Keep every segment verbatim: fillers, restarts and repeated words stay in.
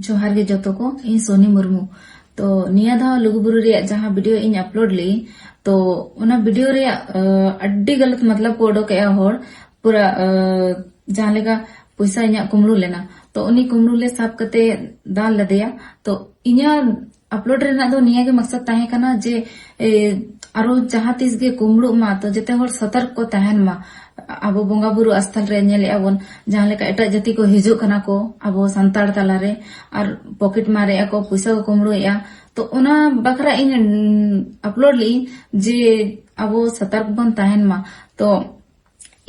ᱡᱚᱦᱟᱨ ᱜᱮ ᱡᱚᱛᱚ ᱠᱚ, ᱤᱧ ᱥᱳᱱᱤ ᱢᱩᱨᱢᱩ᱾ ᱛᱚ ᱱᱤᱭᱟᱹ ᱫᱷᱟᱣ ᱞᱩᱜᱩᱵᱩᱨᱩ ᱨᱮᱭᱟᱜ ᱡᱟᱦᱟᱸ ᱵᱷᱤᱰᱤᱭᱳ ᱤᱧ ᱟᱯᱞᱳᱰ ᱞᱮᱫ, ᱛᱚ ᱚᱱᱟ ᱵᱷᱤᱰᱤᱭᱳ ᱨᱮᱭᱟᱜ ᱟᱹᱰᱤ ᱜᱟᱞᱟᱛ ᱢᱚᱛᱞᱚᱵ ᱠᱚ ᱚᱰᱚᱠᱮᱜᱼᱟ ᱦᱚᱲ᱾ ᱯᱩᱨᱟ ᱡᱟᱦᱟᱸ ᱞᱮᱠᱟ ᱯᱚᱭᱥᱟ ᱤᱧᱟᱹᱜ ᱠᱩᱢᱵᱽᱲᱩ ᱞᱮᱱᱟ, ᱛᱚ ᱩᱱᱤ ᱠᱩᱢᱵᱽᱲᱩ ᱞᱮ ᱥᱟᱵ ᱠᱟᱛᱮ ᱫᱟᱞ ᱞᱮᱫᱮᱭᱟ᱾ ᱛᱚ ᱤᱧᱟᱹᱜ ᱟᱯᱞᱳᱰ ᱨᱮᱱᱟᱜ ᱫᱚ ᱱᱤᱭᱟᱹ ᱜᱮ ᱢᱟᱠᱥᱟᱫ ᱛᱟᱦᱮᱸ ᱠᱟᱱᱟ ᱡᱮ ᱟᱨᱚ ᱡᱟᱦᱟᱸ ᱛᱤᱥ ᱜᱮ ᱠᱩᱢᱵᱽᱲᱩᱜ ᱢᱟ, ᱛᱚ ᱡᱮᱛᱮ ᱦᱚᱲ ᱥᱚᱛᱚᱨᱠ ᱠᱚ ᱛᱟᱦᱮᱱ ᱢᱟ᱾ ᱟᱵᱚ ᱵᱚᱸᱜᱟ ᱵᱩᱨᱩ ᱟᱥᱛᱷᱟᱱ ᱨᱮ ᱧᱮᱞᱮᱜᱼᱟ ᱵᱚᱱ, ᱡᱟᱦᱟᱸ ᱞᱮᱠᱟ ᱮᱴᱟᱜ ᱡᱟᱹᱛᱤ ᱠᱚ ᱦᱤᱡᱩᱜ ᱠᱟᱱᱟ ᱠᱚ ᱟᱵᱚ ᱥᱟᱱᱛᱟᱲ ᱛᱟᱞᱟᱨᱮ, ᱟᱨ ᱯᱚᱠᱮᱴ ᱢᱟᱨᱮᱜᱼᱟ ᱠᱚ, ᱯᱚᱭᱥᱟ ᱠᱚ ᱠᱩᱢᱵᱽᱲᱩᱭᱮᱜᱼᱟ᱾ ᱛᱚ ᱚᱱᱟ ᱵᱟᱠᱷᱨᱟ ᱤᱧ ᱟᱯᱞᱳᱰ ᱞᱮᱫᱟᱹᱧ ᱡᱮ ᱟᱵᱚ ᱥᱚᱛᱚᱨᱠ ᱵᱚᱱ ᱛᱟᱦᱮᱱ ᱢᱟ᱾ ᱛᱚ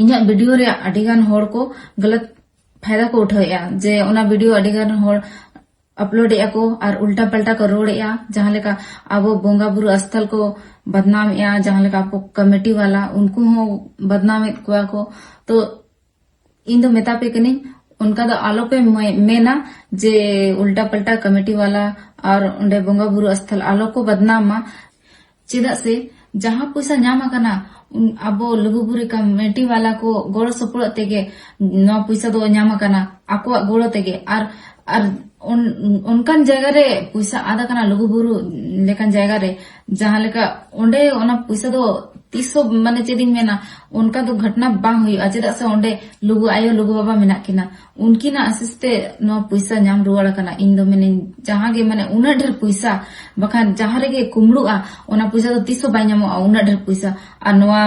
ᱤᱧᱟᱹᱜ ᱵᱷᱤᱰᱤᱭᱳ ᱨᱮᱭᱟᱜ ᱟᱹᱰᱤ ᱜᱟᱱ ᱦᱚᱲ ᱠᱚ ᱜᱟᱞᱟᱛ ᱯᱷᱟᱭᱫᱟ ᱠᱚ ᱩᱴᱷᱟᱹᱣᱮᱜᱼᱟ, ᱡᱮ ᱚᱱᱟ ᱵᱷᱤᱰᱤᱭᱳ ᱟᱹᱰᱤ ᱜᱟᱱ ᱦᱚᱲ ᱟᱯᱞᱳᱰᱮᱜᱼᱟ ᱠᱚ ᱟᱨ ᱩᱞᱴᱟ ᱯᱟᱞᱴᱟ ᱠᱚ ᱨᱚᱲᱮᱜᱼᱟ, ᱡᱟᱦᱟᱸ ᱞᱮᱠᱟ ᱟᱵᱚ ᱵᱚᱸᱜᱟ ᱵᱩᱨᱩ ᱟᱥᱛᱷᱟᱱ ᱠᱚ ᱵᱟᱫᱱᱟᱢᱮᱜᱼᱟ, ᱡᱟᱦᱟᱸ ᱞᱮᱠᱟ ᱟᱵᱚ ᱠᱚᱢᱤᱴᱤ ᱵᱟᱞᱟ ᱩᱱᱠᱩ ᱦᱚᱸ ᱵᱟᱫᱱᱟᱢᱮᱫ ᱠᱚᱣᱟ ᱠᱚ᱾ ᱛᱚ ᱤᱧ ᱫᱚ ᱢᱮᱛᱟ ᱯᱮ ᱠᱟᱹᱱᱟᱹᱧ, ᱚᱱᱠᱟ ᱫᱚ ᱟᱞᱚᱯᱮ ᱢᱮ- ᱢᱮᱱᱟ ᱡᱮ ᱩᱞᱴᱟ ᱯᱟᱞᱴᱟ ᱠᱚᱢᱤᱴᱤ ᱵᱟᱞᱟ ᱟᱨ ᱚᱸᱰᱮ ᱵᱚᱸᱜᱟ ᱵᱩᱨᱩ ᱟᱥᱛᱷᱟᱱ ᱟᱞᱚ ᱠᱚ ᱵᱟᱫᱱᱟᱢ ᱢᱟ᱾ ᱪᱮᱫᱟᱜ ᱥᱮ ᱡᱟᱦᱟᱸ ᱯᱚᱭᱥᱟ ᱧᱟᱢ ᱟᱠᱟᱱᱟ, ᱩᱱ- ᱟᱵᱚ ᱞᱩᱜᱩᱵᱩᱨᱩ ᱠᱚᱢᱤᱴᱤ ᱵᱟᱞᱟ ᱠᱚ ᱜᱚᱲᱚ ᱥᱚᱯᱚᱦᱚᱫ ᱛᱮᱜᱮ ᱱᱚᱣᱟ ᱯᱚᱭᱥᱟ ᱫᱚ ᱧᱟᱢ ᱟᱠᱟᱱᱟ, ᱟᱠᱚᱣᱟᱜ ᱜᱚᱲᱚ ᱛᱮᱜᱮ᱾ ᱟᱨ ᱟᱨ ᱚᱱ- ᱚᱱᱠᱟᱱ ᱡᱟᱭᱜᱟ ᱨᱮ ᱯᱚᱭᱥᱟ ᱟᱫ ᱟᱠᱟᱱᱟ, ᱞᱩᱜᱩᱵᱩᱨᱩ ᱞᱮᱠᱟᱱ ᱡᱟᱭᱜᱟ ᱨᱮ, ᱡᱟᱦᱟᱸ ᱞᱮᱠᱟ ᱚᱸᱰᱮ ᱚᱱᱟ ᱯᱚᱭᱥᱟ ᱫᱚ ᱛᱤᱥ ᱦᱚᱸ, ᱢᱟᱱᱮ ᱪᱮᱫ ᱤᱧ ᱢᱮᱱᱟ, ᱚᱱᱠᱟ ᱫᱚ ᱜᱷᱚᱴᱱᱟ ᱵᱟᱝ ᱦᱩᱭᱩᱜᱼᱟ᱾ ᱪᱮᱫᱟᱜ ᱥᱮ ᱚᱸᱰᱮ ᱞᱩᱜᱩ ᱟᱭᱳ ᱞᱩᱜᱩ ᱵᱟᱵᱟ ᱢᱮᱱᱟᱜ ᱠᱤᱱᱟ, ᱩᱱᱠᱤᱱᱟᱜ ᱟᱥᱤᱥ ᱛᱮ ᱱᱚᱣᱟ ᱯᱚᱭᱥᱟ ᱧᱟᱢ ᱨᱩᱣᱟᱹᱲ ᱟᱠᱟᱱᱟ᱾ ᱤᱧ ᱫᱚ ᱢᱮᱱᱟᱹᱧ, ᱡᱟᱦᱟᱸ ᱜᱮ ᱢᱟᱱᱮ ᱩᱱᱟᱹᱜ ᱰᱷᱮᱨ ᱯᱚᱭᱥᱟ, ᱵᱟᱠᱷᱟᱱ ᱡᱟᱦᱟᱸ ᱨᱮᱜᱮ ᱠᱩᱢᱵᱽᱲᱩᱜᱼᱟ, ᱚᱱᱟ ᱯᱚᱭᱥᱟ ᱫᱚ ᱛᱤᱥ ᱦᱚᱸ ᱵᱟᱭ ᱧᱟᱢᱚᱜᱼᱟ, ᱩᱱᱟᱹᱜ ᱰᱷᱮᱨ ᱯᱚᱭᱥᱟ᱾ ᱟᱨ ᱱᱚᱣᱟ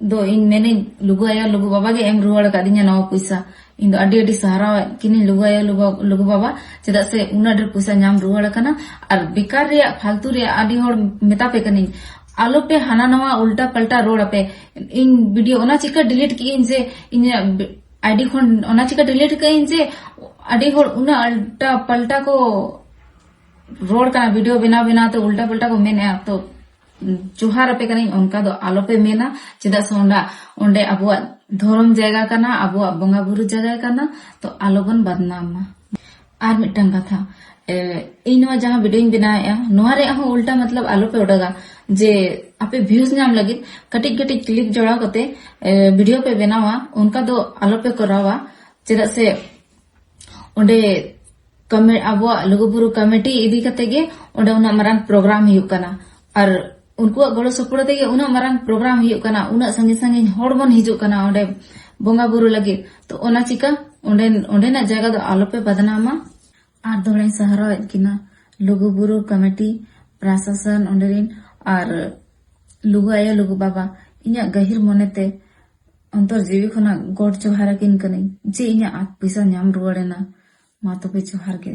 ᱫᱚ ᱤᱧ ᱢᱮᱱᱟᱹᱧ ᱞᱩᱜᱩ ᱟᱭᱳ ᱞᱩᱜᱩ ᱵᱟᱵᱟ ᱜᱮ ᱮᱢ ᱨᱩᱣᱟᱹᱲ ᱟᱠᱟᱫᱤᱧᱟ ᱱᱚᱣᱟ ᱯᱚᱭᱥᱟ᱾ ᱤᱧ ᱫᱚ ᱟᱹᱰᱤ ᱟᱹᱰᱤ ᱥᱟᱨᱦᱟᱣ ᱠᱤᱱᱤᱧ ᱞᱩᱜᱩ ᱟᱭᱳ ᱞᱩᱜᱩ, ᱞᱩᱜᱩ ᱵᱟᱵᱟ, ᱪᱮᱫᱟᱜ ᱥᱮ ᱩᱱᱟᱹᱜ ᱰᱷᱮᱨ ᱯᱚᱭᱥᱟ ᱧᱟᱢ ᱨᱩᱣᱟᱹᱲ ᱟᱠᱟᱱᱟ᱾ ᱟᱨ ᱵᱮᱠᱟᱨ ᱨᱮᱭᱟᱜ ᱯᱷᱟᱞᱛᱩ ᱨᱮᱭᱟᱜ ᱟᱹᱰᱤ ᱦᱚᱲ ᱢᱮᱛᱟ ᱯᱮ ᱠᱟᱹᱱᱟᱹᱧ, ᱟᱞᱚ ᱯᱮ ᱦᱟᱱᱟ ᱱᱟᱣᱟ ᱩᱞᱴᱟ ᱯᱟᱞᱴᱟ ᱨᱚᱲ ᱟᱯᱮ᱾ ᱤᱧ ᱵᱷᱤᱰᱤᱭᱳ ᱚᱱᱟ ᱪᱤᱠᱟᱹ ᱰᱤᱞᱤᱴ ᱠᱮᱜ ᱤᱧ ᱡᱮ ᱤᱧᱟᱹᱜ ᱵᱤ- ᱟᱭᱰᱤ ᱠᱷᱚᱱ ᱚᱱᱟ ᱪᱤᱠᱟᱹ ᱰᱤᱞᱤᱴ ᱠᱟᱜ ᱤᱧ ᱡᱮ ᱟᱹᱰᱤ ᱦᱚᱲ ᱩᱱᱟᱹᱜ ᱩᱞᱴᱟ ᱯᱟᱞᱴᱟ ᱠᱚ ᱨᱚᱲ ᱠᱟᱱᱟ, ᱵᱷᱤᱰᱤᱭᱳ ᱵᱮᱱᱟᱣ ᱵᱮᱱᱟᱣ ᱛᱮ ᱩᱞᱴᱟ ᱯᱟᱞᱴᱟ ᱠᱚ ᱢᱮᱱᱮᱜᱼᱟ᱾ ᱛᱚ ᱡᱚᱦᱟᱨ ᱟᱯᱮ ᱠᱟᱹᱱᱟᱹᱧ, ᱚᱱᱠᱟ ᱫᱚ ᱟᱞᱚᱯᱮ ᱢᱮᱱᱟ᱾ ᱪᱮᱫᱟᱜ ᱥᱮ ᱚᱸᱰᱮ, ᱚᱸᱰᱮ ᱟᱵᱚᱣᱟᱜ ᱫᱷᱚᱨᱚᱢ ᱡᱟᱭᱜᱟ ᱠᱟᱱᱟ, ᱟᱵᱚᱣᱟᱜ ᱵᱚᱸᱜᱟ ᱵᱩᱨᱩ ᱡᱟᱭᱜᱟ ᱠᱟᱱᱟ, ᱛᱚ ᱟᱞᱚᱵᱚᱱ ᱵᱟᱫᱱᱟᱢ ᱢᱟ᱾ ᱟᱨ ᱢᱤᱫᱴᱟᱝ ᱠᱟᱛᱷᱟ, ᱮ, ᱤᱧ ᱱᱚᱣᱟ ᱡᱟᱦᱟᱸ ᱵᱷᱤᱰᱤᱭᱳᱧ ᱵᱮᱱᱟᱣᱮᱫᱼᱟ, ᱱᱚᱣᱟ ᱨᱮᱭᱟᱜ ᱦᱚᱸ ᱩᱞᱴᱟ ᱢᱚᱛᱞᱚᱵ ᱟᱞᱚᱯᱮ ᱚᱰᱚᱠᱟ ᱡᱮ ᱟᱯᱮ ᱵᱷᱤᱭᱩᱡᱽ ᱧᱟᱢ ᱞᱟᱹᱜᱤᱫ ᱠᱟᱹᱴᱤᱡ ᱠᱟᱹᱴᱤᱡ ᱠᱞᱤᱯ ᱡᱚᱲᱟᱣ ᱠᱟᱛᱮ, ᱮ, ᱵᱷᱤᱰᱤᱭᱳ ᱯᱮ ᱵᱮᱱᱟᱣᱟ, ᱚᱱᱠᱟ ᱫᱚ ᱟᱞᱚᱯᱮ ᱠᱚᱨᱟᱣᱟ᱾ ᱪᱮᱫᱟᱜ ᱥᱮ ᱚᱸᱰᱮ ᱠᱚᱢᱤ- ᱟᱵᱚᱣᱟᱜ ᱞᱩᱜᱩᱵᱩᱨᱩ ᱠᱚᱢᱤᱴᱤ ᱤᱫᱤ ᱠᱟᱛᱮ ᱜᱮ ᱚᱸᱰᱮ ᱩᱱᱟᱹᱜ ᱢᱟᱨᱟᱝ ᱯᱨᱳᱜᱨᱟᱢ ᱦᱩᱭᱩᱜ ᱠᱟᱱᱟ᱾ ᱟᱨ ᱩᱱᱠᱩᱣᱟᱜ ᱜᱚᱲᱚ ᱥᱚᱯᱚᱦᱚᱫ ᱛᱮᱜᱮ ᱩᱱᱟᱹᱜ ᱢᱟᱨᱟᱝ ᱯᱨᱳᱜᱨᱟᱢ ᱦᱩᱭᱩᱜ ᱠᱟᱱᱟ, ᱩᱱᱟᱹᱜ ᱥᱟᱺᱜᱤᱧ ᱥᱟᱺᱜᱤᱧ ᱦᱚᱲ ᱵᱚᱱ ᱦᱤᱡᱩᱜ ᱠᱟᱱᱟ ᱚᱸᱰᱮ ᱵᱚᱸᱜᱟ ᱵᱩᱨᱩ ᱞᱟᱹᱜᱤᱫ᱾ ᱛᱚ ᱚᱱᱟ ᱪᱤᱠᱟ ᱚᱸᱰᱮ, ᱚᱸᱰᱮᱱᱟᱜ ᱡᱟᱭᱜᱟ ᱫᱚ ᱟᱞᱚᱯᱮ ᱵᱟᱫᱱᱟᱢᱟ᱾ ᱟᱨ ᱫᱚᱦᱲᱟᱧ ᱥᱟᱦᱟᱨᱟᱣᱮᱫ ᱠᱤᱱᱟ ᱞᱩᱜᱩᱵᱩᱨᱩ ᱠᱚᱢᱤᱴᱤ, ᱯᱨᱟᱥᱟᱥᱚᱱ ᱚᱸᱰᱮ ᱨᱤᱱ, ᱟᱨ ᱞᱩᱜᱩ ᱟᱭᱳ, ᱞᱩᱜᱩ ᱵᱟᱵᱟ, ᱤᱧᱟᱹᱜ ᱜᱟᱹᱦᱤᱨ ᱢᱚᱱᱮᱛᱮ ᱚᱱᱛᱚᱨ ᱡᱤᱣᱤ ᱠᱷᱚᱱᱟᱜ ᱜᱚᱰ ᱡᱚᱦᱟᱨ ᱟᱹᱠᱤᱱ ᱠᱟᱹᱱᱟᱹᱧ ᱡᱮ ᱤᱧᱟᱹᱜ ᱟᱛ ᱯᱚᱭᱥᱟ ᱧᱟᱢ ᱨᱩᱣᱟᱹᱲ ᱮᱱᱟ᱾ ᱢᱟ ᱛᱚᱵᱮ ᱡᱚᱦᱟᱨ ᱜᱮ᱾